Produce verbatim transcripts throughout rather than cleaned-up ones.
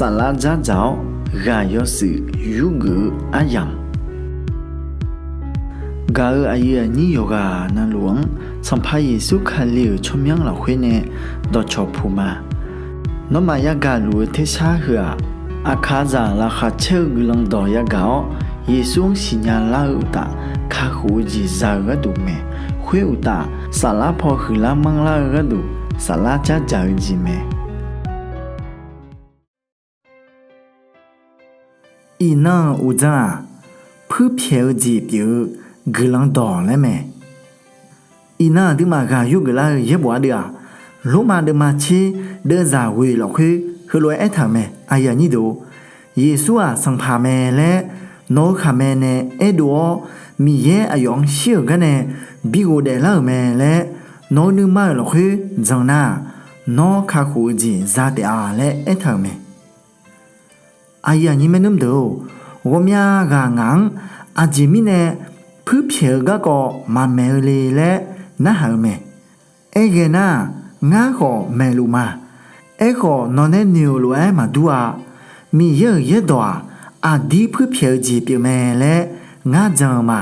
Saflar dzardzaq-awr ghaq yawshuif yurgeuf-eu aryamq, gaq-euq aqyuif aqnyir yawqghaq navluf-anr Sanqpaq Yeqsur Kali-euq tsawrmyanr lafkhoer nae dawqcawq puq ma. Nawmaf yagaq luf-eu tersar heu-aq, aqkaqzaq laqkhaq caer-eu guiqlanq dawq yagaq-awr, Yeqsur-anr siqnya lar-eu uqtaf, kakhof-eu jeq za-eu gharduq mae. Khoer uqtaf, saflar paw huiqlar manrlar-eu gharduq, saflar dzardzaq-eu jeq mae. Iqnan-euq uqdzan-aq, puirpyaeq-eu jeq pyeuf-eu guiqlanq dawq laer mae. Iqnan aqduimaf ghaq yurgeuf lar-eu yaerbof ardeuv-aq, Lormav deuvma tser deuvzaq ghoeq lafkhoer heulof-aer aertaq-euq mae, Yeqsur-aq Sanqpaq mae laer nawq-eu khaqmae nae aerdov-awr, Miqyaer aqyawf-anr shir-euq garnae bi ghofdaef lar-euq mae laer nawq-eu nuima-euq lafkhoer jan nar-aq, nawr kakhof-eu jeq za taef-a laer aertaq-euq mae. Aqyuif aqnyir maernmr deuq-or, ghawqmya ghaq ngaq-anr aqjeq mirnae puirpyaeq-eu garkawv maqmaeq-eu le laer narhaq-eu mae. Aerghae nar-aq, ngar khawf maeqluf ma. Aerkhawf, nawq nae noeq-euq lof-aer maqdur-a. Miqyaer-euq yaerdawq-aq, aqdir puirpyaeq-eu jeq pyeufmae laer ngar jan-eu ma.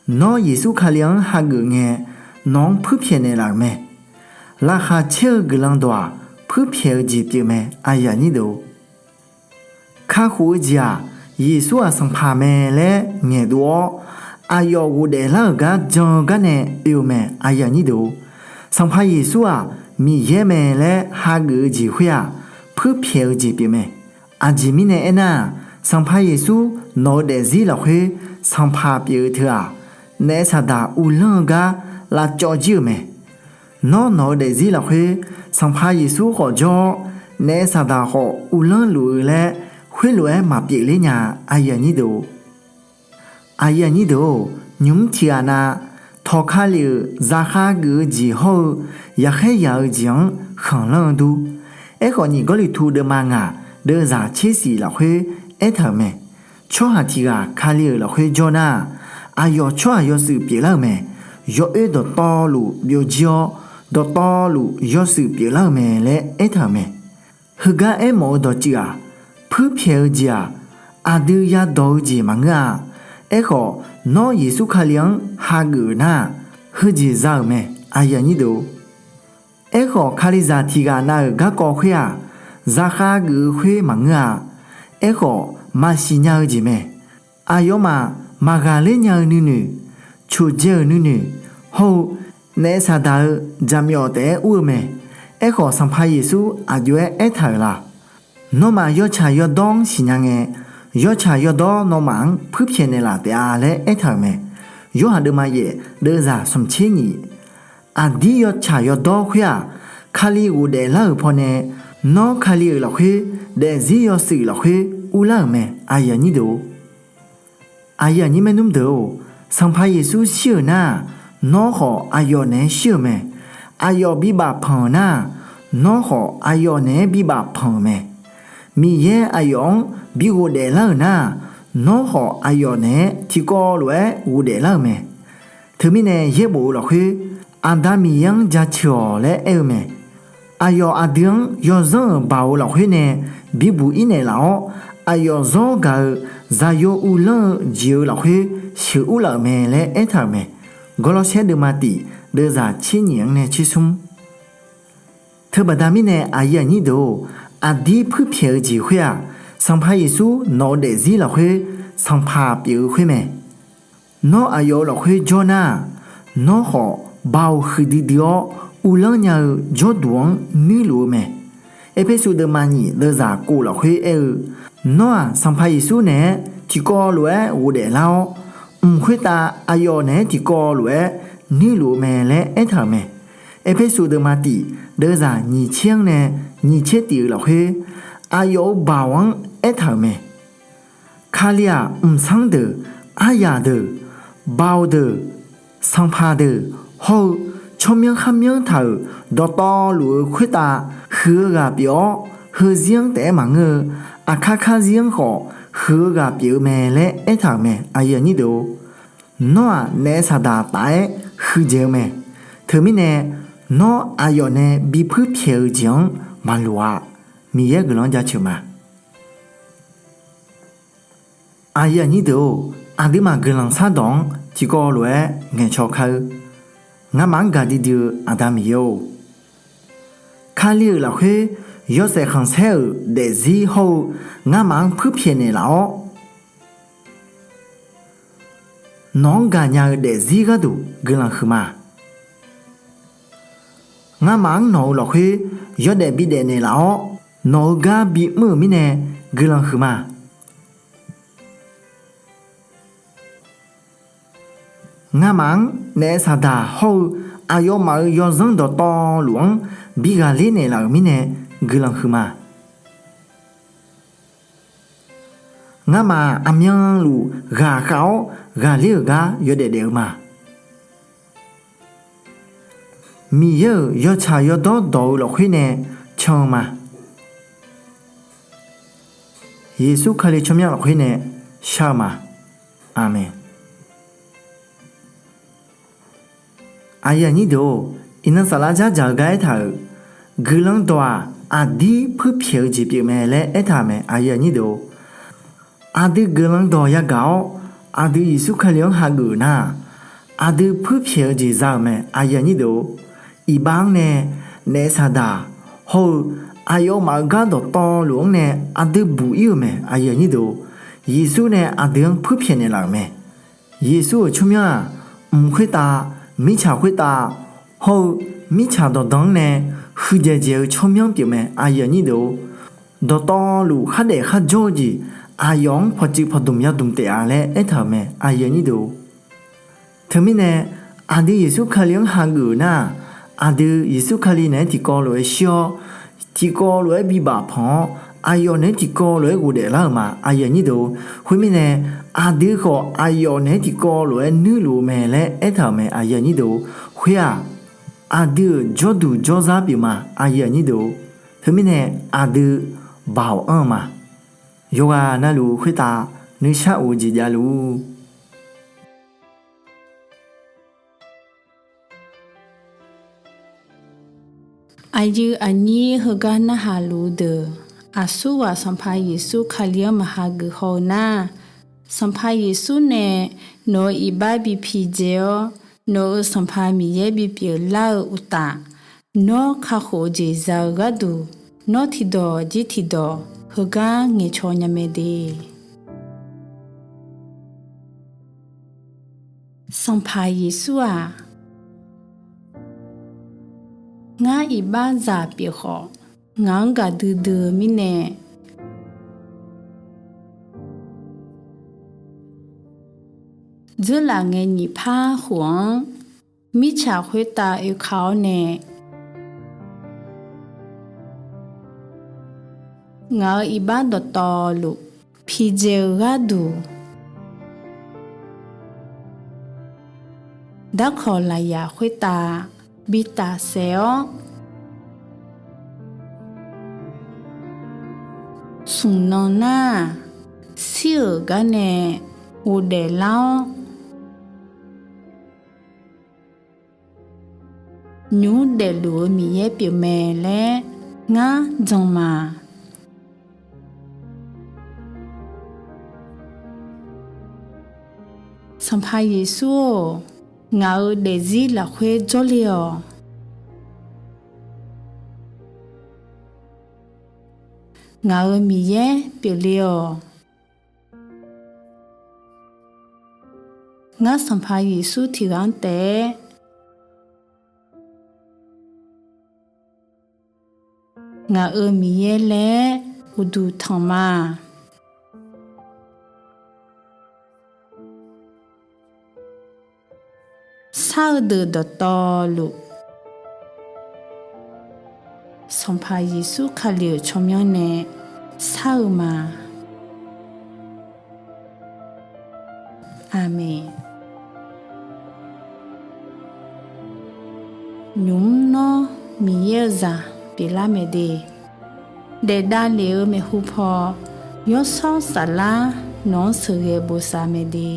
Nawr Yeqsur Kali-anr hageuf ngae, nawq-anr puirpyaeq naeqlaf-euq mae. Laqkhaq caer-eu guiqlanq dawq-aq, puirpyaeq-eu jeq pyeufmae. Kakhof-eu jeq-aq, Yeqsur-aq Sanqpaq mae laer ngaeqdov-awr, aqyawf ghofdaef lar-euq gar jan-eu garnae oe-eu mae. Sanqpaq Yeqsur-aq Miqyaer mae laer hageuf-eu jeq khoer-aq, puirpyaeq-eu jeq pyeufmae. Aqjeq mirnae aernar-aq, Sanqpaq Yeqsur nawq-eu daefzir lafkhoer Sanqpaq pyeuf-eu teu-aq, naef saqdaq uvlanr-eu gar lavcawv jir-euq mae. Nawr nawq-eu daefzir lafkhoer Sanqpaq Yeqsur khawf jawr-awr, naef saqdaq khawf uvlanr luf-eu laer khoerlof-aer maqpyeuf ler nya-a. Aqyuif aqnyir deuq-or, nymq mr tiqghaq nav tawqka lef-euq zaqkhav geuf-eu jeq hawr-eu yaqkhaer yaq-eu jeq-anr khanqlanr-eu dur. Aerkhawf, nyiq Gawrliqtu deuvma ngaq deuvzaq tser siq lafkhoer aertaq-euq mae. Tsawrhaq tiqghaq Kali-euq lafkhoer jawr nar-aq, aqyawf tsawrhaq yawshuif pyeuflar-euq mae. Yawoer dawqtawvluf byovjir-awr, dawqtawvluf yawshuif pyeuflar-euq mae laer aertaq-euq mae. Heugar aermawf-eu dawqtsuif-aq, puirpyaeq-eu jeq-aq, aqdui yadawq-eu jeq maqngeur-a. Aerkhawf, nawr Yeqsur Kali-anr hageuf-euq nar-aq, heujeq za-euq mae. Aerkhawf, Kalizaq tiqghaq nav-euq garkawv khoer-aq, zaqkhav geuf-eu khoer maqngeur-a. Aerkhawf, maqsiq nya-eu jeq mae. Aqyawfmaf maqghaqler nya-eu nuinoeq, coqdzae-euq nuinoeq hawr-eu naef saqdaq-eu jaqmyawf taef-aer ur-eu mae. Aerkhawf, Sanqpaq Yeqsur aqjox-aer aertaq-euq la? Nawmaf yawtsaq yawdawr-anr siqnya ngae, yawtsaq yawdawr nawmaf-anr puirpyaeq naeqlaf taef-a laer aertaq-euq mae. Yorhaq deuvma yaef deuvzaq smq tser nyiq. Aqdir yawtsaq yawdawr khoer-aq, Kali ghofdaef lar-euq pawnae, nawr Kali-euq lafkhoer daefzir yawshuif lafkhoer urlar-euq mae. Aqyuif aqnyir maernmr deuq-or, Sanqpaq Yeqsur shir-euq nar-aq, nawr khawf aqyawf naeq-aer shir-euq mae. Aqyawf bibaf panq-euq nar-aq, nawr khawf aqyawf naeq-aer bibaf panq-euq mae. Miqyaer aqyawf-anr bi ghofdaef lar-euq nar-aq, nawr khawf aqyawf naeq-aer tiqkawv lof-aer ghofdaef lar-euq mae. Teumirnae yaerbof-eu lafkhoer Aqda Miqyaer-anr jaceuq-awq laer aer-eu mae. Aqyawf aqdui-anr yawzanr-euq baoq-eu lafkhoer nae bibuq-ir naeqlaf-awr, aqyawf zawr gaq-eu zaqyo uvlanr-eu jeq-eu lafkhoer sheuqur laf-euq mae laer aertaq-euq mae. Gawrlawrsaer deuvma tiq deuvzaq tser nyiq-anr nae tser smr. Teubaqda mirnae aqyuif aqnyir deuq-or, aqdir puirpyaeq-eu jeq khoer-aq, Sanqpaq Yeqsur nawq-eu daefzir lafkhoer Sanqpaq pyeuf-eu khoer mae. Nawr aqyawf-eu lafkhoer jawr nar-aq, nawr khawf baoq huiqdui dui-awr uvlanr nya-eu jawrduq-anr nuirluf-eu mae. Erpersu deuvma nyiq deuvzaq kof lafkhoer aer-eu, nawr-aq Sanqpaq Yeqsur naeq-aer tiqkawv lof-aer ghofdaef lar-awr, mq khoertav aqyawf naeq-aer tiqkawv lof-aer nuirluf-eu mae laer aertaq-euq mae. Erpersu deuvma tiq deuvzaq nyiq tser-anr nae nyiq tser tiq-eu lafkhoer, aqyawf-euq baoq-anr aertaq-euq mae. Kali-aq, mqsanr deuq, aryaq deuq, baoq deuq, sanqpaq deuq hawr-eu tsawrmyanr kharmyanr taq-euq dawqtawvluf-eu khoertav huiq-eu ghaq pyeuf-awr, heuzir-anr taef-aer maqngeur-eu, aqkar karzir-anr khawf huiq-eu ghaq pyeuf-eu mae laer aertaq-euq mae. Nawr-aq, naef saqdaq taf-aer huiqdzaeq-eu mae. Teumirnae, nawr aqyawf nae bipuir pyaeq-eu jeq-anr maqloq-a. Miqyaer guiqlanq-anr jaceuq ma. Aqyuif aqnyir deuq-or, aqduimaf guiqlanq shardawq-anr tiqkawv lof-aer ngaeqcaw kar-eur. Ngamaf-anr gaqdui dui-eu Aqda Miqyaer-or, Kali-euq lafkhoer yawshaef khanqsaer-euq daefzir hawr-eu ngamaf-anr puirpyaeq naeqlaf-awr, nawq-anr gaqnya-eu daefzir gharduq guiqlanq huiqma. Ngamaf-anr nawq-eu lafkhoer yawdaef bidaef naeqlaf-awr, nawq-eu gar bimr-euq mirnae guiqlanq huiqma. Ngamaf-anr naef saqdaq hawr-eu aqyawfmaf-euq yawzanr dawqtawvluf-anr bi ghaqler naeqlaf-euq mirnae guiqlanq huiqma. Ngamaf aqmyanluf ghaqkhav-awr ghaqler-euq gar yawdaef daef-eu ma. Miqyaer-euq yawtsaq yawdawr dawq-eu lafkhoer nae can-eu ma. Yeqsur Kali tsawrmyanr lafkhoer nae shar-eu ma. Aqmeq. Aqyuif aqnyir deuq-or, iqnan saflar dzardzaq-eu gar aertaq-euq, guiqlanq dawq-aq aqdir puirpyaeq-eu jeq pyeuf mae laer aertaq-euq mae. Aqdui guiqlanq dawq yagaq-awr, aqdui Yeqsur Kali-anr hageuf-euq nar-aq, aqdui puirpyaeq-eu jeq za-euq mae. Iqbax-anr nae naef saqdaq hawr-eu aqyawfmaf-euq gar dawqtawvluf-anr nae aqdui buq-ir-euq mae. Yeqsur nae aqdui-anr puirpyaeq naeqlaf-euq mae. Yeqsur-euq tsawrmyanr-aq, mq khoertav, mirtsaq khoertav hawr-eu mirtsaq dawqdan-anr nae huiqdzaeq dzaeq-eu tsawrmyanr pyeufmae. Dawqtawvluf khardaef kharjawr-eu jeq aqyawf-anr pawqtsuif pawqdmq yadmq taef-a laer aertaq-euq mae. Teumirnae aqdui Yeqsur Kali-anr hageuf-euq nar-aq, aqdui Yeqsur Kali naeq-aer tiqkawv lof-aer shir-awr, tiqkawv lof-aer bibaf panq-awr, aqyawf naeq-aer tiqkawv lof-aer ghofdaef lar-euq ma. Khoermirnae aqdui khawf aqyawf naeq-aer tiqkawv lof-aer nuirluf-eu mae laer aertaq-euq mae. Khoer-aq, aqdui-euq jawrduq jawrzar pyeufma. Teumirnae aqdui baoq anr-eu ma. Yawqghaq navluf khoertav nuishar of-eu jeq javluf-ur. Aqyuif aqnyir heugar narhaq luf-eu deuq, aqsurghaq Sanqpaq Yeqsur Kali-anr maqha geuf haw-eu nar, Sanqpaq Yeqsur nae nawq-euq iqbax bi pidzae-awr, nawq-euq Sanqpaq Miqyaer bipyeuf lar-eu uqtaf, nawr kakhof-eu jeq za-eu gharduq, nawr tiqdawq jir tiqdawq heugar ngaeqcaw nya mae de. Sanqpaq Yeqsur-aq, ngar iqbaxzaq pyeuf khawf, ngaq-anr gaqdui dui-eu mirnae, dzeurlaf ngae nyiq par khof-anr mirtsaq khoertav oeka-awr nae, ngaq-euq iqbax dawqtawvluf pidzae-eu gharduq, darkawq lafyaq khoertav bi tafsaef-awr, smq nan nar-aq, shir-euq gar nae ghofdaef lar-awr, nymq mr daefluf-eu Miqyaer pyeufmae laer ngar jan ma. Sanqpaq Yeqsur-or, ngaq-euq daefzir lafkhoer jawrle-awq. Ngaq-euq Miqyaer pyeufle-awq. Ngar Sanqpaq Yeqsur tiqghaq-anr taef-aer ngaq-euq Miqyaer laer uqduq tanq ma. Shar-eu deuq dawqtawvluf, Sanqpaq Yeqsur Kali-euq tsawrmyanr nae shar-eu ma. Aqmeq. Nymq mr nawr Miqyaer-eu zaq pyeuflar mae de. Daefdav lef-eu maeqhu paw, Yawshawr Saflar nawq-anr sheuqghae bosav mae de.